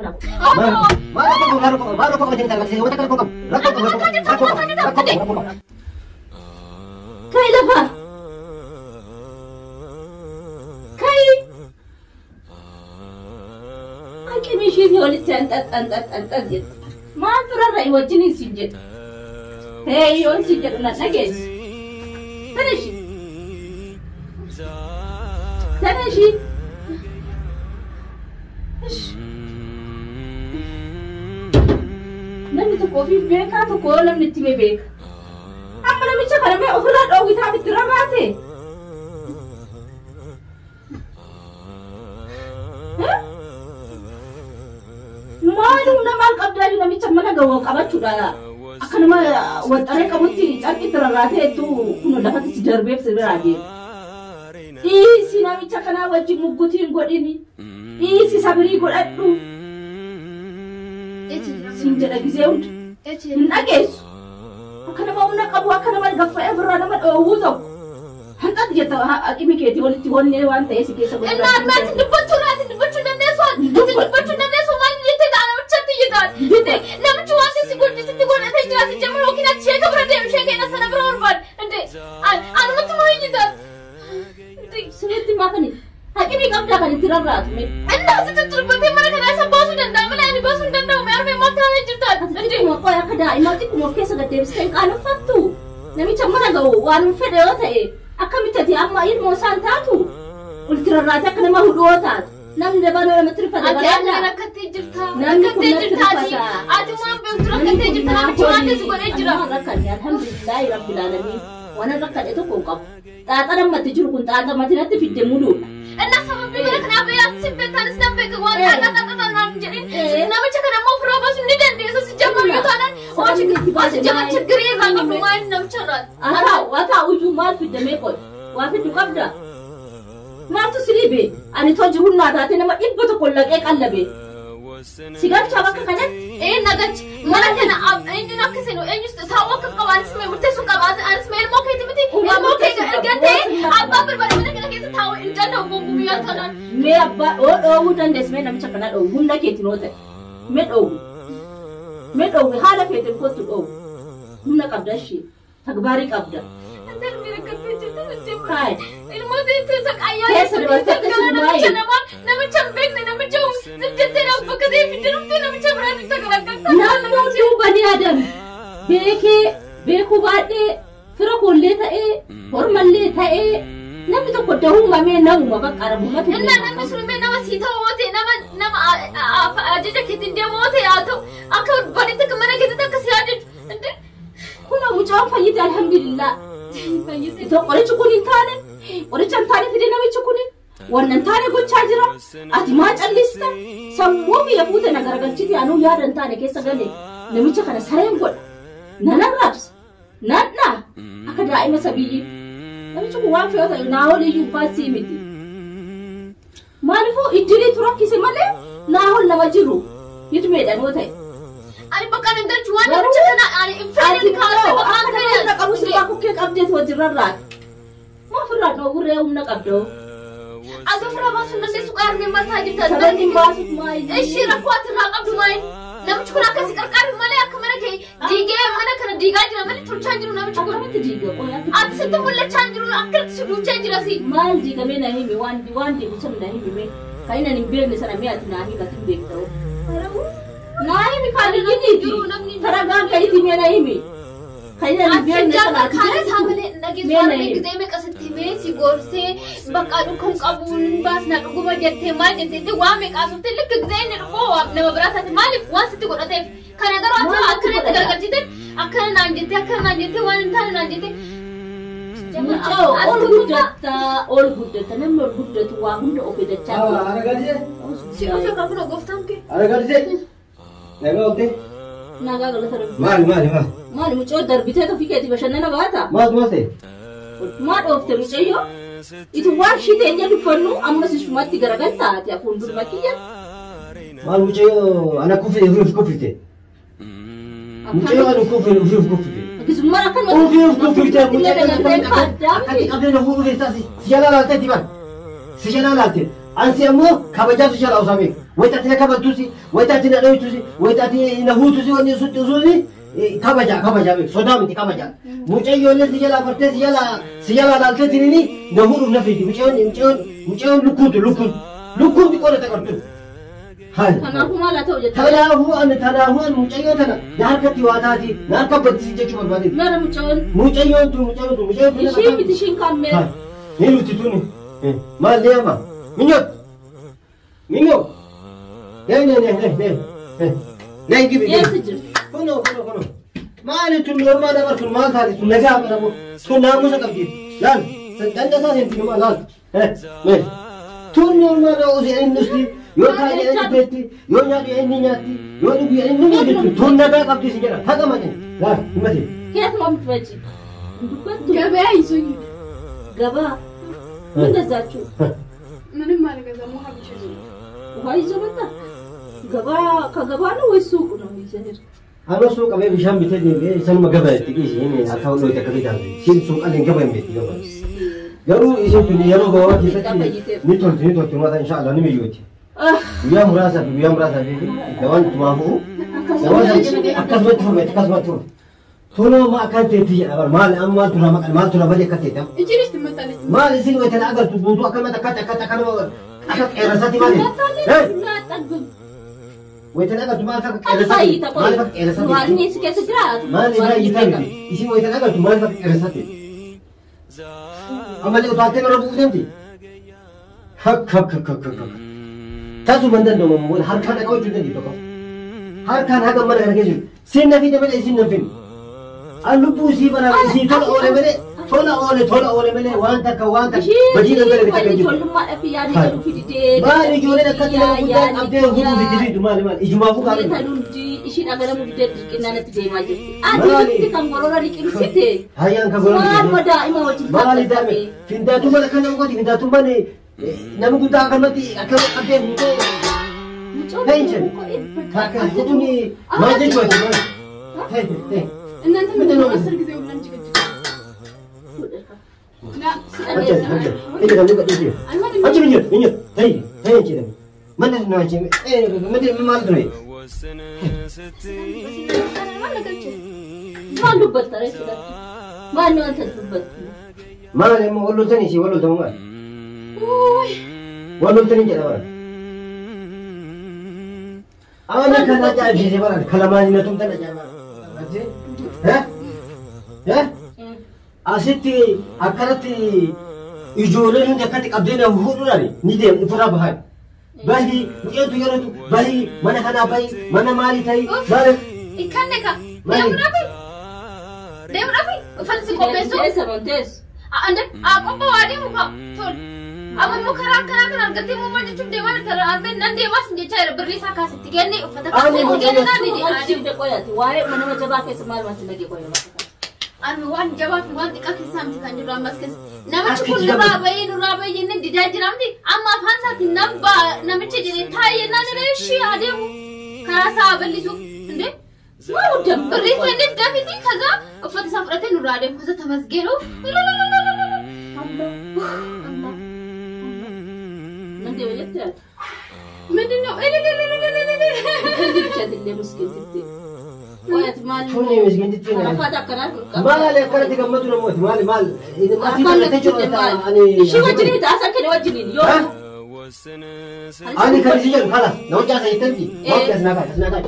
Maal maal rakkoo qabu maal rakkoo qabu maal rakkoo qabu rakkoo qabu rakkoo qabu rakkoo qabu rakkoo qabu. Kai lafa. Kai. Haqimi ishiitii walitti anxax anxax anxax jettu. Maal turarra wajjiniin siin jedhu. Hee yoon siin jedhu na dhageessu. Tanashi. Tanashi. Namni tokko ofiif beekaa tokko yoo namni itti hime beeka. Amma namicha kana mee ofirraa dhoowwitaaf itti rarraate. Maal humna maal qabdaa namicha mana gawoo qabachuudha. Akka nama waxxaree qabutti carqitti rarraateetu kun lafatti si darbeef si biraa deema. Dhiisi namicha kanaa wajjin muggutii hin godhini. Dhiisi sabirii godhadhu. Siin jedha gizee hunda. Hin dhageessu. Akka nama humna qabu akka nama gaffa'ee ofirraa nama dhoowwuu tokko. Hanqati jetta haqimi keetii walitti wannee waan ta'ee si keessa እና እናት dubbachuu naati dubbachuu dandeessu ati dubbachuu dandeessu maal jettee ta'a namichatti iyyitaan እንዴ namichi waan si godhi sitti godhatee jira si jemma yookiin ati sheeka bira deemu sheeka ina sana bira barbaad እንዴ anumatti maa iyyitaan Sinitti maafani haqimi qabdaa kan itti rarraatu mee. እና sitti dubbatee mana kanaa isa baasuu danda'a malee ani baasuu hin danda'u mee armee maal taatee jirtaan Ati xiqquma qoy akka daa'imaa xiqquma of keessa gaddeebistee hin qaanoffattu. Namicha mana ga'u waan fedhe yoo ta'e akkamitti ati amma ilmoo isaan taatu olti rarraate akka nama hudhoo taatu. Namni dabaloo namatti rifata Ati balaadha. amma rakkattee jirta. Namni kun Rakkattee natti jirta ati. rifata. Ati waan beektu rakkattee jirta namichi waan ta'e si godhee jira. Amma rakkadhe alhamdulillahi rabbil alamin. Waan rakkadhe tokko hin qabu. Xaaxa nammatti jiru kun xaaxa mati natti fidde muluudha. እና sababii mana kanaaf yaa si beektanis nan beeka waan xaaxa xaaxa naan jedhin namicha kana immoo ofirraa baasuu ni dandeessa si jamma yoo taanaan si jamma chiggirii irraa qabdu maal namicha irraa. Haa taa'u iyyuu maal fidde mee qoy waa fiddu qabda. Maaltu si dhibe ani too jirunnaa taate nama 100 laqee qallabe. Si galchaa bakka kanatti. Ee nagachi mana kana eenyuun akka seenu eenyus taa'uu akka qabu anis mee murteessuu qaba anis mee ilmoo keeti miti ilmoo kee erga ta'e abbaa barbaade mana kana keessa taa'uu hin danda'u gonkumaa yoo taanaan. Mee abbaa oo dhoowwuu dandeessu mee namicha kana dhoowwu humna keetiin yoo ta'e mee dhoowwu mee dhoowwu haala feeteen kottu dhoowwu humna qabda ishee tagbaarii qabda. Kaay Ilmoo teessa qayyaa Keessa dabartee akkasuma namicha namaa namicha hin beekne namicha jettee bakka ta'e fidde dhuftee namicha biraatti tagaraggalta. Namni hunduu bani adam beekee beekuu baadhee fira koollee ta'ee hormallee ta'ee namni tokko dahuu mamee namuma bakka arabumatu. እና namni sun immoo nama sii ta'u yoo ta'e nama nama ajaja keetiin deemu yoo ta'e haa ta'u akka banitti akka mana keessatti akka si ajaju እንዴ Kun mucaan fayyite alhamdulillah. Itoo qorichi kun hin taane qoricha hin taane fide namichi kun wanna hin taane gochaa jira. Ati maa callista sammuu biyya fuute na garagalchite anuu yaada hin taane keessa gale namicha kana sareen godha nan arraabsa nan dhaa akka daa'ima sabiyyi. Namichi kun waan fe'oo ta'e naa ol iyyuu baasii miti. Maaliifuu iddiliitu rakkise malee naa ol nama jiru hidmeedhaan yoo ta'e. Ani bakka nan galchu waan namicha kana ani hin fedhin kaasee bakka Akka hin humna qabu sirraa kukkee qabdeet wajjin rarraate. Maa ofirraa dhoowwurree humna qabdoo. Ati ofirraa baasuu hin dandeessu qaarmee maal ta'a jirta? Sababni hin baasuuf maali? Ishii rakkoo ati irraa qabdu maali? Namichi kun akkasi qarqaaru malee akka mana kee diigee mana kana diigaa jira malee tolchaa jiru namichi kun. Akkamitti diiga qoy akka Ati sitti mul'achaa hin jiru akkatti si duuchaa jira si. Maal diigamee na himi waan waan diigu sana na himi mee kan inni hin beekne sana mee ati naa himi ati hin beekta hoo. Naa himi kan iyyiniiti taragaa gahiiti mee na himi. Kan inni hin beekne sana ati Kaana isaa beektu. malee dhageessu Mee na harmee himi. gizee meeqa sitti himee si gorsee bakka dhukkuun qabu hin baasna dhuguma jettee maal jettee waa meeqa asuutti likka gizee inni dhufoo nama biraa taate maaliif waan sitti godhateef kana garuu ati Maal sitti akkana itti godhata? gargalchite akkana naan jettee akkana naan jettee waan hin taane naan jettee. Mucaa ol guddatta ol guddatta namni ol guddatu waa hunda of eeggachaa jira. Aragalise Si dhufe kan kun gooftaan kee. aragalise nagaa oolte Nagaa galata rabbi. maali maali maali Maali mucaa darbitee ofii keetii bashannana baata? maaltu maal ta'e Maa dhoofte mucayyoo? Itu waan ishii teenyee dubbannu ammas ishumatti garagalta ati afuun durmatti jedhu. Maal mucayyoo ana kuffite ofiif kuffite mucayyoo ana kuffite ofiif kuffite Akkasummaan akka ofiif kuffite mucayyoo akkatti qabdee na fuudhu keessaa si jalaa laaltee diban si jalaa laalte ansi ammoo kabajaaf si jalaa osoo beeku Wayitaatti na kabaltuusi, wayitaatti na dhoytuusi, wayitaatti na huutuusi wanni suusi kabaja kabaja sodaa miti kabaja. Mucayyoon si jalaa bartee si jalaa laaltee tiniini na huudhuuf na fiiti. Mucayyoon mucayyoon mucayyoon lukkuutu lukkuun lukkuun xiqqoo na taqartu. Kanaafuu maal haa ta'u jettee? Kanaafuu ani kanaafuu ani mucayyoo tana na harkatti waa taati na harka baddisi jechuu barbaade. Mara mucayyoon. Mucayyoon tun mucayyoon tun mucayyoon tun. Ishii miti ishiin kaammee. Ni dhufti tuni. Maal deema? Minyoo. Minyoo. Nee nee nee nee nee. Nee gibi. Eessa jirti? Kunoo kunoo kunoo. Maali tun normaal dabar tun maal taati tun nagaa qaba tun naamusa qabdi. Laal dandasaa seenti numa laal. Nee. Tun normaal osoo inni nusti yoo taa'e inni teetti yoo nyaatu inni nyaatti yoo dhugu inni dhugu tun nagaa qabdi si jedha haqa malee. Laal himate. Keessumaa miti bachi. Dubbattu. ገበያ ይዞኝ ገባ ምን ገዛችሁ? ምንም አልገዛም። ውሃ ብቻ ይዞ ውሃ ይዞ መጣ። ገባ ከገባ ነው ወይስ ሱቅ ነው ይዘህ ሄድክ? Anoo suuqa bee bishaan bitee deebi'ee sanuma gabaa itti dhiisee haa ta'u dhooyte akka bitaa siin suuqallee gabaa hin beekti gabaa. Garuu isin tun yeroo gabaabaa keessatti ni tolti ni tolti mata inshaallah ni miyyooti. Guyyaa muraasaa fi guyyaa muraasaa fi dawaan ittumaa fufu dawaan akkasumatti fufe akkasumatti fufe. Toloo ma akkan teetti jedha bar maal amma maal tura maqal maal tura badii akka teetta. Ichinis ትመጣለች። Maal isin waytan agartu guutuu akkamatti akkatti akkatti akka nama akka qeerransaatti maali? Waytan agartu maal akka qeerransaatti maal akka qeerransaatti? Maal si keessa jiraatu? Maal irraa hiikaa miti. Isin waytan agartu maal akka qeerransaatti? Ammallee utaaltee narra bu'uu deemti. Hak hak hak hak hak. Tasuma hin danda'amu harkaan dhaqa hojjuu dandeettu tokko. Harkaan haga mana kana keessa jiru. Siin na fiide malee isin na hin finne. An lubbuu isii bara isii tola oole malee tola oole tola oole malee waan takka waan takka badii nan gala bitaa kan jiru. Maal ijoolleen akkatti nama guddaa qabdee huduuf itti fiidu maali maali ijumaafuu kaa'ame. Ishiin agaramuu didee dirqinaan itti deemaa jirti. Ati miti kan gorora liqimsite. Hayyaan kan gorora liqimsite. Maal daa'ima wajjin Maali daa'ima findaatummaan akka nama gooti findaatummaan nama guddaa akkanumatti akka qabdee fuutee. Ta'in Takka jedhuun maal jechuudha maal. Ta'e ta'e. እናንተ ምንድን ነው አስር ጊዜ ሁላ ጭቅጭቅ? Asitti akkanatti ijoolleen hundi akkatti qabdee na fuudhuudhaan ni deemu ofirraa bahan. Bahii muceentu yerootu bahii mana kanaa bahii mana maalii ta'ii maali. Ikkanneka deemuudhaafi deemuudhaafi uffata si qopheessu. Ande qophaa waa deemu kaa tol. Amma immoo karaa akkanaa kana argattee immoo maal jechuuf deemaa jirta arbeen nan deemaas hin jechaa jira birrii isaa kaasitti kenne uffata kaasee kenne naan jedhe. Waa'ee mana jabaa keessa maal wanti nagee qoyama. Ani waan jabaa fi waan xiqqaa keessaa miti kan jiru ammas keessa. Namichi kun nurraa bahee nurraa bahee jennee didaa jira miti. Amma afaan isaatiin nan ba'a namicha jedhee taa'ee naan jedhee ishii adeemu karaa isaa bal'isuuf. Inde birrii kenneef dafiti kaza uffata isaa fudhatee nurraa adeemu kaza tamasgeenuu. Nan deema jettee ati? ምንድን ነው? Maal akkanatti gammadu namooti maal maal asii kallatee jiru ani. Ishii wajjin miti asaan kenne wajjiniin yoo. Ani kan isin jedhu kalas na hojii asii jettanti waan as naa kaas as naa kaas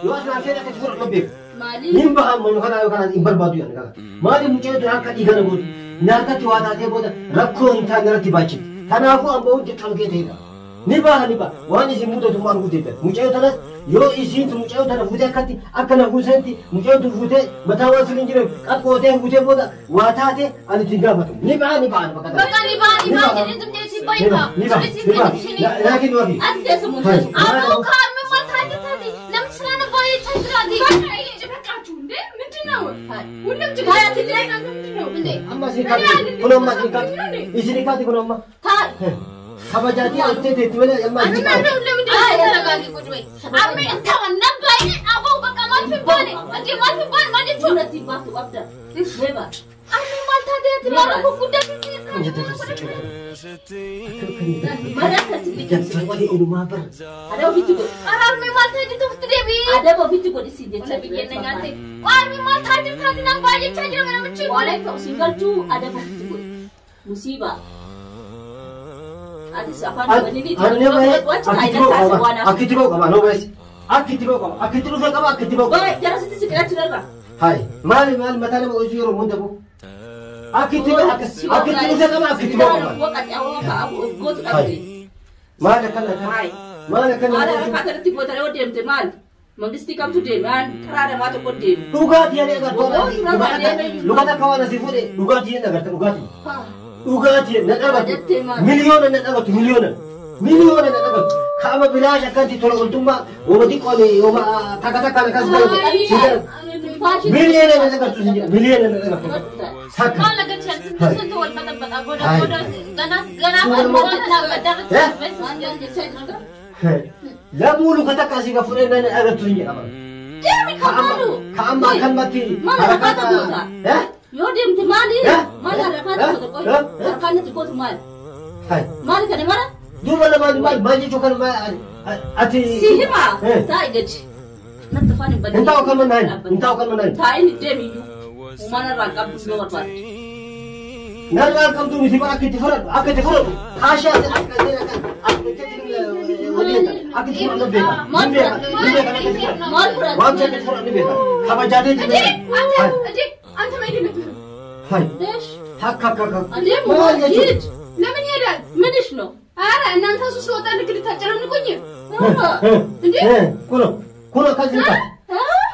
yoo as naa kenne akkatti fudhatu beeku. Nin baha manu kana yoo kanas hin barbaadu yaani kalas maali mucayyoon tun harka dhiiga namooti na harkatti waa taatee booda rakkoo hin taane irratti baachifti kanaafuu amma hundi qalgee ta'edha. Ni baha ni baha waan isin mudatu maal guuteedha mucayyoo tanas yoo isiin mucayyoo tana fuutee akkatti akka na fuusetti mucayyoo tun fuutee mataa waan sirriin jireef qaqqootee fuutee booda waa taate ani ittiin gaafatu ni baha ni baha bakka በቃ ni baha ni baha jedhee ዝም jedhee si baay'ata. Ni baha ni baha laakiin wafi. Aboo kaarme maal taate taate namni sinaan baay'ee jiraate. በቃችሁ እንዴ ምንድን ነው? ሁሉም ጭቅጭቅ ምንድን ነው እንዴ? Amma isin kaati kun amma isin kaati isin kaati kun amma. Kabajaatii antee teetti malee amma isin kaati. ተረጋጊ ቁጭ በይ። አሜ እንተው ነባይ አቦ በቃ ማልፍ ባለ እንዴ ማልፍ ባለ ማለት ነው። Armi maal taateeti maal rakkoo guddaa Armi maal taatee ofitti deebii. Adaba ofitti godhi siin jecha Biyya nyaate. Armi maal taatee taatee naan baay'achaa jira namichi. Waan ta'u siin galchuu adaba ofitti godhi. Musiiba. Atis afaan banini Akkitti ba'u qaba noo bees. Akkitti ba'u qaba akkitti dhufe qaba akkitti ba'u qaba. Jara sitti siqilaachi darba. Hai maali maali mataa nama ho'isu yeroo hunda bu. Akkitti akkitti dhufe qaba akkitti ba'u qaba. Waqati awwa ka abu of gootu dhabde. Maali akkana maali akkana. Maali harka kanatti gootanii yoo deemte maali? Mangistii kamtu deeme aan karaa namaa tokko deeme. Dhugaatii ani agartu. Luka takka waan asii fuudhe dhugaatii ani agarta dhugaatii. Dhugaatii na dhabatu miliyoona na dhabatu miliyoona miliyoona na dhabatu kaama bilaash akkanti tola ooltummaa ooma xiqqoon ooma takka takkaan akkas godhate miliyoona na dhagartu miliyoona na dhagartu takka. Maal agarsiisan sintu wal baxabaxa booda booda ganaa ganaa Lamuu luka takka asii ka fuudhee na agartu hin jedhama. Deemi kamaalu. Kaama akkanumatti Maal harkaata goota? Yoo deemte maali? Maal harkaata goota qoy? Harkaan itti gootu maali? Maali kana mara? Duuba lamaan maal maal jechuu kan maal ati. Si hima taa'i gadi. Natti afaan hin banne. Hin taa'u kan mannaan hin taa'u kan mannaan. Taa'i ni deemi iyyuu. Uumaan irraa qabdu yoo barbaadde. Narraan qabdu miti bara akka itti fudhadhu akka itti fudhadhu haashaa akka akka akka itti fudhadhu beeka. Maal beeka Maal fudhadhu? Waan akka itti fudhadhu beeka. Kabajaatee itti beeka. አንተ መሄድ የለብህም። Hai Deesh. takka akka akka. Adeemu Maal jechuudha? hiid. ለምን ይሄዳል? Minish ነው? ኧረ እናንተ እሱ ሲወጣ ልክ ልታጨናንቁኝ እንዴ? Kuno kuno akkas hin ta'a.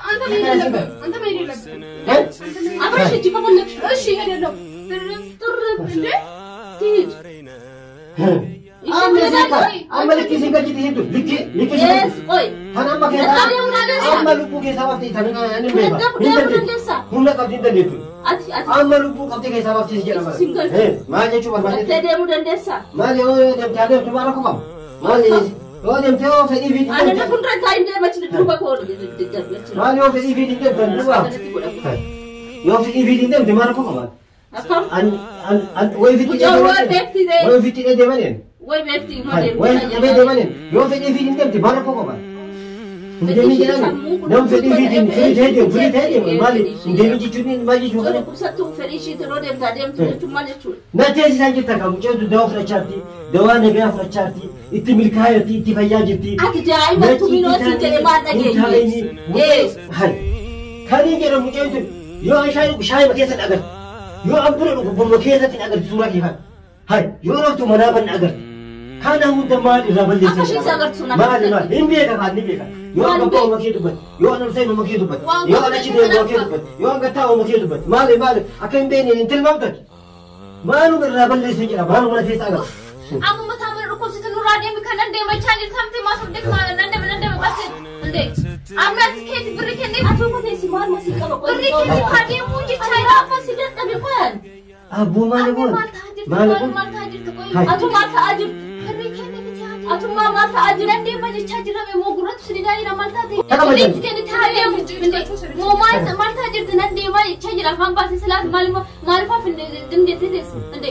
አንተ መሄድ የለብህም። አንተ መሄድ የለብህም። አብረሽ ሂጂ ከፈለግሽ። እሺ እሄዳለሁ። ጥርብ እንዴ ትሂድ። Amma likkii siin galchiti hin dur likkii likkii siin Ees galchiti. qoy. Tan amma keessaa amma lubbuu keessaa baftee tan ani beeka. Deemuu dandeessaa? Humna qabdi hin dandeettu. Ati ati Amma lubbuu qabdi keessaa baftee si jedhama. Siin galchi. Maal jechuu barbaadde? Gartee deemuu dandeessaa? Maal yoo deemtee adeemtu maal rakkoo qaba? Maal yoo deemtee yoo fedhii fi Ani na fuuldura taa'in deema achi duuba koo Maal yoo fedhii fi deemte duuba? Yoo fedhii fi deemte maal rakkoo qaba? Akkam? An an an wayi fitti Mucaan waa beekti ta'e. Wayi fitti deemaneen. Way beekti ma deemte. Wayi fitti deemaneen. Yoo fedhii fi deemte maal rakkoo qaba? Hin jedhani. Nam fedhii fi firii ta'ee deemu firii ta'ee deemu maali hin deemin jechuun maal jechuu kana? Dhukkubsattuu fedhii ishiitiin yoo deemtaa deemtu jechuun maal jechuudha? Na teessisaan jirta kan mucaan dawaa fudhachaarti dawaa nagaa fudhachaarti itti milkaa'eerti itti fayyaa jirti. Ati daa'ima tuminoo siin jedhe maal dhageenye? Kan hin jedhamu mucaan tun yoo an shaayii dhugu shaayii keessatti agarti yoo an buna dhugu buna keessatti agarti suuraa kee kana. Hai yoo raftu manaa banni agarti. Kana hunda maal irraa balleessan? Akka isheen si agartu sun Maali maali hin beeka kan ni beeka. Yoo an gabbaa uuma kee dubbatti yoo an ol seenu uuma kee dubbatti yoo an achi deemu uuma kee dubbatti yoo an gattaa uuma kee dubbatti maali maali akka hin beekne hin tilmaamtati. Maaluma irraa balleessan jedha maaluma na keessa agartu. Amma mataa mana dhukkubsitu nurraa deemi kan nan deemachaa jirti hamti maasoof deema nan deema nan deema bas እንዴ አምናት ከየት ብር ከኔ Ati uffata maal masii qaba qoy. ብር ከኔ ካደሙ ጅቻ Gaafa si dadhabe qoyan. Abboo maali goon? maal ta'aa jirti Maali goon? maal ta'aa jirti qoy Hai. Atu maal ta'aa jirti? ብር ከኔ Atummaa maal ta'aa jirti? nan deema jechaa jira moo gurratti si didaa jira maal taate Taka ብር majan. ከኔ ታደሙ እንዴ moo maal maal ta'aa jirti nan deema jechaa jira afaan baasee silaas maal maalifaaf እንዴ ትቴስ እንዴ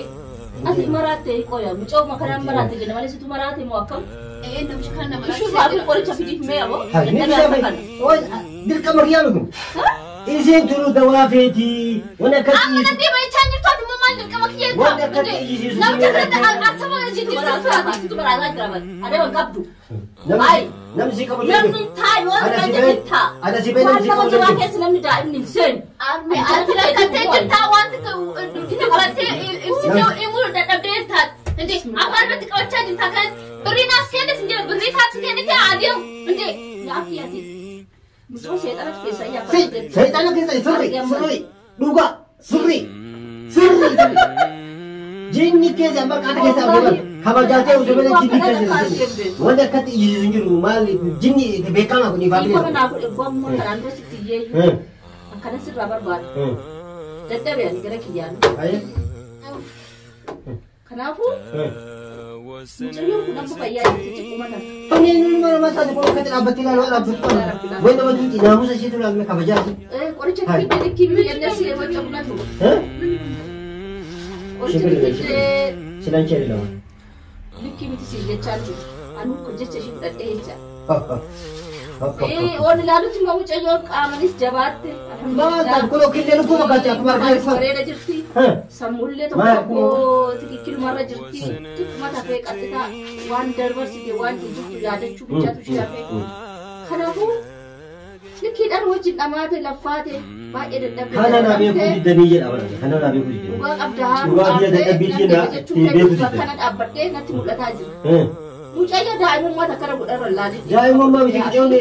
Ati maraatte qoya mucaa makaraan maraatte jenna malee situ maraate moo akkam? ee namichi kana nama Ishuu fa'aa qoricha fidiif mee aboo? Hai ni bitaa dirqama kiyyaame kun. Isiin tunu dawaa feetii waan Amma akkasii nan deema jechaa jirtu ati immoo maal dirqama kiyya Waan akka iyyisiisu Namicha kanatti asaba jijjiirsa Situ maraataa jira bal. Adaba hin qabdu. Namni si qabu Namni taa yoo Ana si argate bee- taa. ana si bee namni si Waan nama qabu jabaa danda'u. keessa namni daa'imni hin seenu. Arme ati rakkatee jirtaa wanti dubbattee ibsitee himuu dadhabdee jirtaati. Inde afaan irratti qabachaa jirta kan birrii naaf kennis hin jira birrii isaatti kennite adeemu inde Yaafii ati. Mucoo seexanatu keessa Si iyyaa seexana keessa sirri sirri dhugaa sirri sirri sirri. Jinni keessa amma qaata keessa amma kabajaatee osoo malee jinni keessa sirri. Wanti akkatti iyyisiisu hin jiru maali jinni beekamaa kun ifaa Dhiifama bilisa. naa godhe gommaa kanaan dura sitti iyyeeyyu. Akkana sirraa barbaadu. Dadhabe ani gara kiyyaan. Kanaafuu Mucayyoon kun amma fayyaa jirti xiqquma tana. Fanneen mana mataa tokko akkatti dhaabbattee ilaaluu dhaabbatu kana. Wayi nama tuuti naamusa isheetu ilaalme kabajaa ishee. Qoricha fidde likkii miti jennee si waca mul'atu. Qoricha fidde Silaan ishee lama. likkii miti siin jechaa jiru. Anuu jecha ishee fudhadhee jecha. Waan ilaalutti immoo mucayyoon qaamanis jabaatte. Maal taatu kun killee lukkuu fakkaatti akkuma argaa jirtu. Bareeda jirti. Sammuullee tokko tokko tikikkilumarra jirti. Xiqquma tafee qaxxitaa waan dabarsite waan jirtu yaadachuu bichaatu ishee hafee. Kanaafuu likkiidhaan wajjin dhamaate laffaate baay'ee dadhabde. Kana naa beekuu diddanii jedha bara. Kana naa beekuu diddanii. Dhugaa qabda haa Dhugaa biyya dadhabbii jenna ittiin beekuu diddanii. Kana dhaabbadhee natti mul'ataa jira. Mucayyo daa'imummaa takkana godharra laalii. Daa'imummaa miti mucayyoon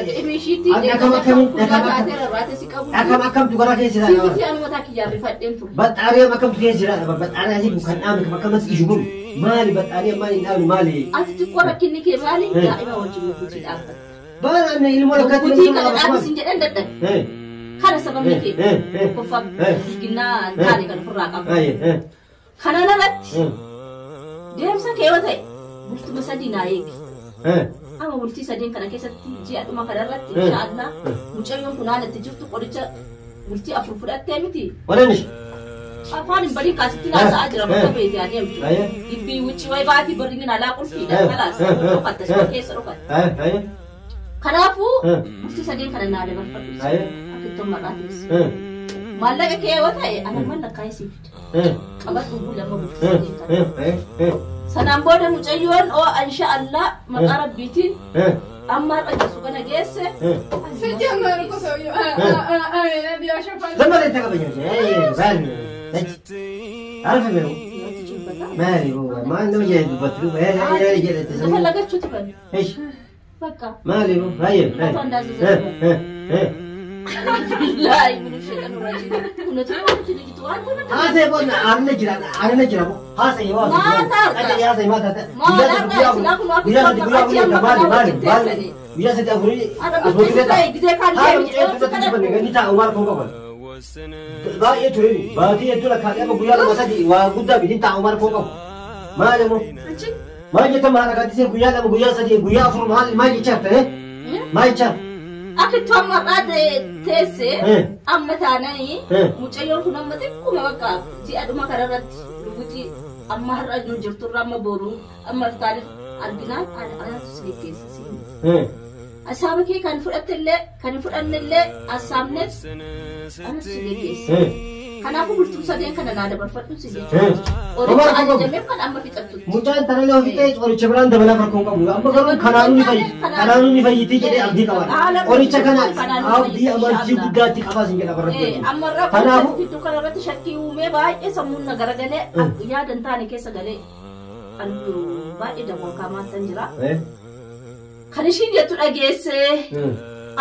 Dhimmi ishiitti Akkam akkamiin taatee rarraate si qabu. akkam akkamtu garaa keessa jira. Siifiti anu mataa kiyyaan rifadheen ture. Baxxaaree akkamtu keessa jira. Baxxaaree asii kan dhaabne kan akkamas iju kun maali baxxaaree maali hin dhaabne maali. Ati xiqqoo rakkinni kee maali daa'ima wajjin mukutii dhaabbatta. Baala inni ilmoo lakkatti Mukutii kana dhaabbisin jedhan dadhabe. Kana sababni kee tokkoffaa ginnaa hin taane kan ofirraa qabu. Kana irratti deemsa kee yoo ta'e bultuma sadii naa eegi. Amma bultii sadeen kana keessatti ji'a dhuma kana irratti inshaallah mucayyoon kun haala itti jirtu qoricha bultii 4 fudhattee miti. Walaanish. Afaan hin badiin kaasitti naasa'aa jira bakka beekte ani himtu. Dubbii wucci wayi baatii barri inni alaa qulfiidha kalaas dhokatta si keessa dhokatta. Kanaafuu bultii sadeen kana naa dabarfadhu. Akka itti maqaa teessu. Maallaqa kee yoo ta'e ana mallaqa isii fida. Qabadhu bulama bultii sadeen kana. Sanaan booda mucayyoon oo inshaallah maqaa rabbiitiin amma har'a jirtu kana geesse. ሲጀመር እኮ ሰውዬው ዘመድ ተቀበኛች ባል አልፍ ነው ማሊ ማን ነው የዱበት እንደፈለገችው ትበል። እሺ በቃ ማሊ አየ ላይ ምን ሸጠን ራጂ እውነቱን ነው ልጅቱ አንተ ምን አሰ ቦና አርነ ጅራ አርነ ጅራ ሀሰ ይዋ አደ ያሰ ማታ ጉያ ሰዲ አፍሪ ጊዜ ካለ baay'ee ture baatii hedduu lakkaa'ee amma guyyaa lama sadi waa guddaa bitin taa'u maal koo qabu maal immoo maal jetta maal akkaattisee guyyaa lama guyyaa sadi guyyaa afur maal maal jechaa ta'e maal jechaa Akka itti amma har'aa teesse amma taananii mucayyoon kun amma xiqquma bakka ji'a dhuma kanarratti lubuutii amma har'a nu jirturra amma boru amma iftaanis arginaan anaatu si geggeessa. Asaaba kee kan fudhattellee kan hin fudhannellee asaamnes anatu si geggeessa. Kanaafuu bultuu sadeen kana naa dabarfadhu si jechuudha. Qoricha ajajameef kan amma fixattutti. Mucaan tanallee ofii qoricha biraan dabalaa farkoon qabu. Amma garuu kanaanuu ni fayyiti. Kanaanuu ni fayyiti jedhee abdii qaba. Qoricha kana abdii amantii guddaatti qabaa sin jedha barra. Amma irraa kanaafuu gidduu kanarratti shakkii uumee baay'ee sammuun na garagalee yaada hin taane keessa galee baay'ee daawwan tan jira. Kan ishiin jettu dhageesse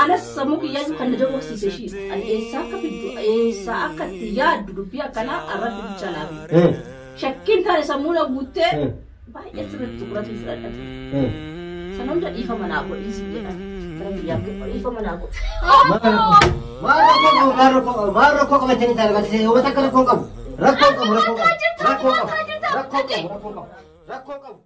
anas sammuu kiyyaayyuu kan na dawwaqsiise ishii ani eessaa akka fiddu eessaa akka itti yaaddu dubbii akkanaa irratti bichaa laabe. Shakkiin taane sammuu na guuttee baay'ee sirriitti tuquratu fudhadhate. Sana hunda dhiifama naa godhi jedhan gara biyyaa dhiifama naa godhi. Maal rakkoo qabatanii taane gatisee uummata akka rakkoo qabu rakkoo qabu rakkoo qabu rakkoo qabu rakkoo qabu rakkoo qabu.